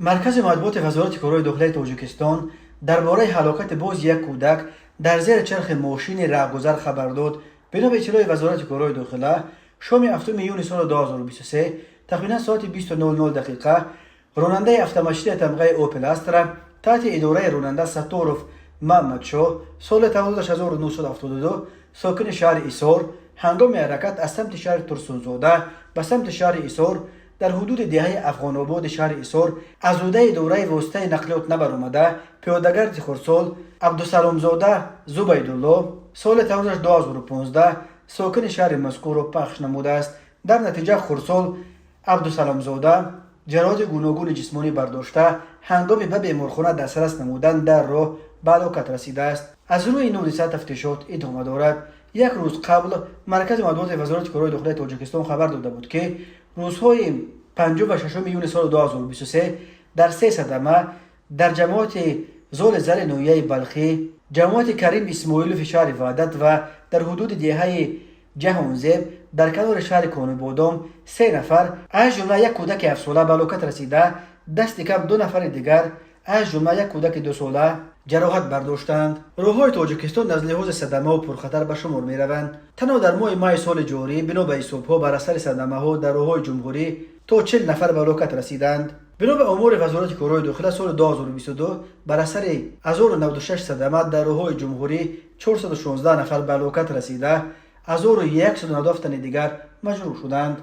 Маркази матбуоти Вазорати корҳои дохилаи Тоҷикистон дар бораи ҳалокати боз як кӯдак дар зери чархи мошини раҳгузар хабар дод. Бино ба иттилои Вазорати корҳои дохила, шоми 7 июни соли 2023, тахминан соати 20:00 дақиқа, ронандаи автомошини тамғаи Опел Астра таҳти идораи ронанда Сатторов Маҳмадшоҳ, соли таваллудаш 1972, сокини шаҳри Исор, ҳангоми ҳаракат аз самти шаҳри Турсунзода ба самти шаҳри Исор дар ҳудуди деҳаи Афғонободи шаҳри Исор аз ҳудаи идораи воситаи нақлиёт набаромада, пиёдагарди хурдсол Абдусаломзода Зубайдулло, соли таваллудаш 2015, сокини шаҳри мазкурро пахш намудааст. Дар натиҷа хурдсол Абдусаломзода ҷароҳати гуногуни ҷисмонӣ бардошта, ҳангоми ба беморхона дастрас намудан дар роҳ ба ҳалокат расидааст. Аз рӯи ин ҳодиса тафтишот идома дорад. Як рӯз қабл Маркази матбуоти Вазорати корҳои дохилаи Тоҷикистон хабар дода буд, ки рӯзҳои 5 ва 6 июни соли 2023 дар се садама дар ҷамоати Золи Зали ноҳияи Балхӣ, ҷамоати Карим Исмоилови шаҳри Ваҳдат ва дар ҳудуди деҳаи Ҷаҳонзеб дар канори шаҳри Конибодом се нафар, аз ҷумла як кӯдаки 7-сола, ба ҳалокат расида, дасти кам ду нафари дигар, аз ҷумла як кӯдаки 2-сола, ҷароҳат бардоштанд. Роҳҳои Тоҷикистон аз лиҳози садамаҳо пурхатар ба шумор мераванд. Танҳо дар моҳи майи соли ҷорӣ, бино ба ҳисобҳо, бар асари садамаҳо дар роҳҳои ҷумҳурӣ то 40 нафар ба ҳалокат расиданд. Бино ба омори Вазорати корҳои дохила, соли 2022 бар асари 1096 садама дар роҳҳои ҷумҳурӣ 416 нафар ба ҳалокат расида, 1197 тани дигар маҷрӯҳ шуданд.